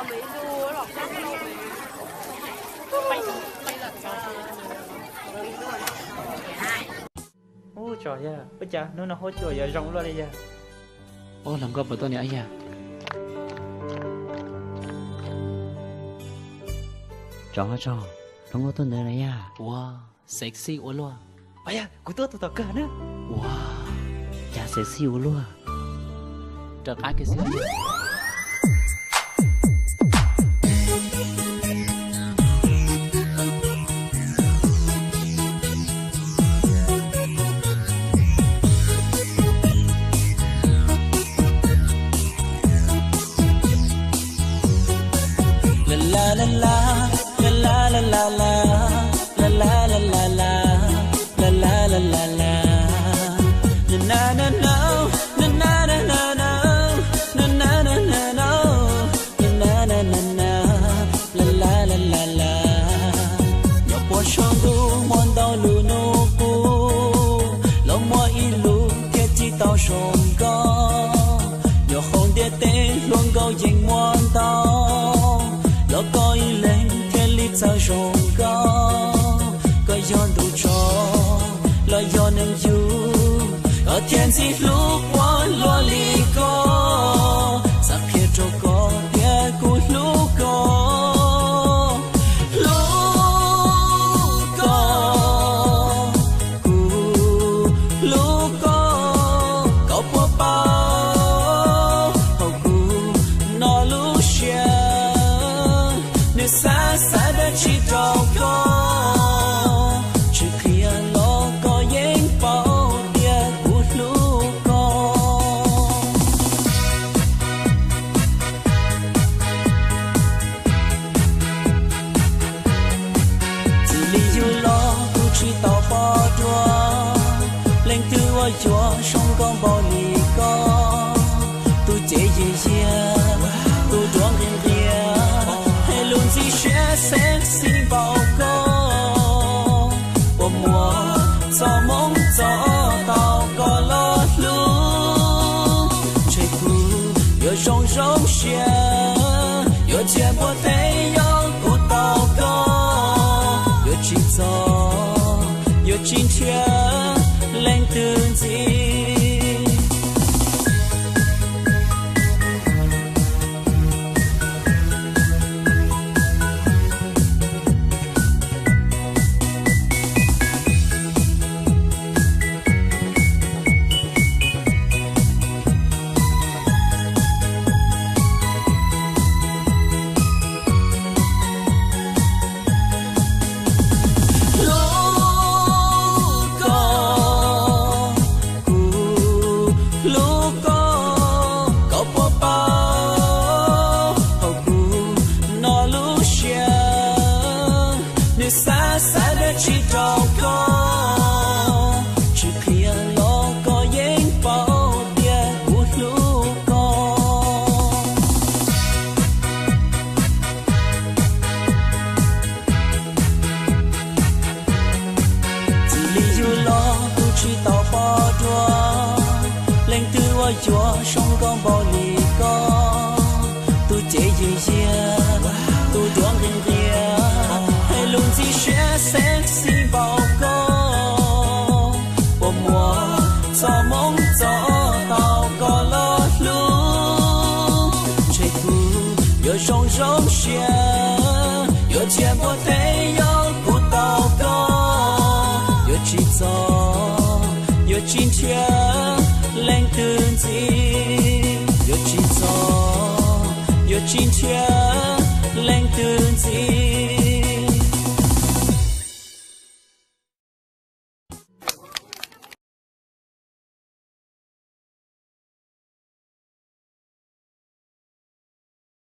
Ub, tsov yog ua cas hnub no huab cua yuav zoo luaj li yog? Ub, hluas nkauj puas tuaj niam yog? Tsov, tsov, hluas nkauj tuaj ntawd na yog? Ua, sexy ua luaj. Yog, kuv tuaj tus tom kawg na. Ua, cas sexy ua luaj. Rov qab kiag xwb. Nyob puag saum ntuj muaj ntau lus nug qub, los muaj ib lus thiaj tsis tau zoo nkauj. Nyob hauv ntiaj teb hluas nkauj yeej muaj ntau, los koj ib leeg thiaj li txawj zoo nkauj. Koj yog ntu tso los yog neeg yug, koj thiaj ntxim hlub quaj luaj li koj. Xav qhia rau koj tias kuv hlub koj, hlub koj, kuv hlub koj. Koj puas paub hauv kuv no lub siab, nws xav xav dab tsi rau koj, tsis qhia los koj yeej paub tias kuv hlub koj. Txij li yug los kuv tsis tau pom dua leej twg uas yuav zoo nkauj npaum li koj. Tus cev yiag yiag, tus duav nqhis nqias, hais lus ntxim siab sexy npaum koj. Puas muaj txoj hmoo txog tau koj los hlub, ntshe kuv yuav zoo zoo siab, yuav cia npuaj teb yog kuv tau koj. Yuav tsis txog, yuav tsis nrhiav leej twg ntxiv. Hlub koj, kuv hlub koj, koj puas paub hauv kuv no lub siab, nws xav xav dab tsi rau koj, tsis qhia los koj yeej paub tias kuv hlub koj. Txij li yug los kuv tsis tau pom dua leej twg uas yuav zoo nkauj npaum li koj. Tus cev yiag yiag, tus duav nqhis nqias, hais lus ntxim siab sexy npaum koj. Puas muaj txoj hmoo txog tau koj los hlub, ntshe kuv yuav zoo zoo siab, yuav cia npuaj teb yog kuv tau koj. Yuav tsis txog, yuav tsis nrhiav leej twg ntxiv. Yuav tsis txog, yuav tsis nrhiav